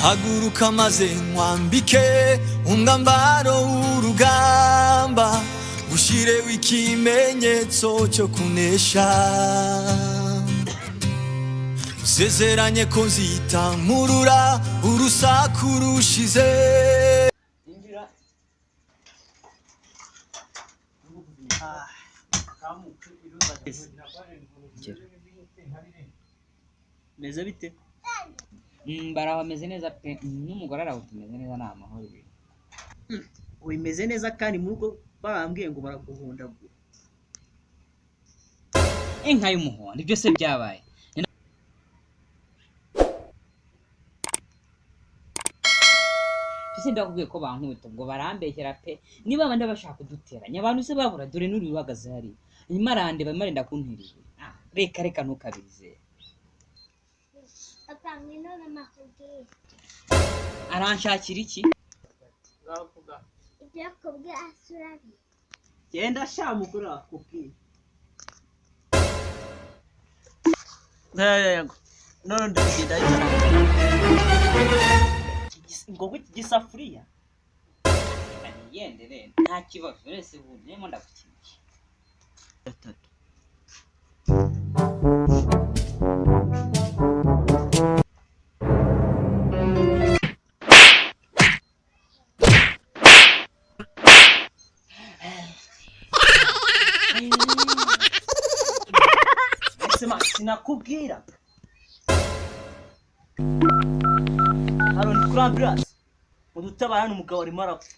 Haguruka maze nkwambike umwambaro w'urugamba, ushyireho ikimenyetso cyo kunesha. Usezeranye ko nzitamurura urusaku rushize. Meze bite? Baraho ameze neza pe, n'umugore araho tumeze neza, ni amahoro ibintu. Bimeze neza kandi mu rugo barambwiye ngo baraguhondagura. Inka y'umuhondo ibyo se byabaye. Ese ndakubwiye ko bankubita ubwo barambeshyera pe, niba abandi bashaka kuduteranya abantu se babura, dore n'uri uhagaze hariya nyuma arandeba arimo arenda kuntera ibuye. Reka reka ntukabizere. Papa, ngwino mama akubwire. Aranshakira iki? Ibyo akubwiye asurabiye. Genda sha mugore akubwiye. Yego. None ndagenda ngo iki gisafuriya. Yende rero nta kibazo, wese ubu ndimo ndagukinisha. Gatatu. Sema sinakubwira. Hano ni kuri ambulance. Mudutabara hano umugabo arimo arapfa.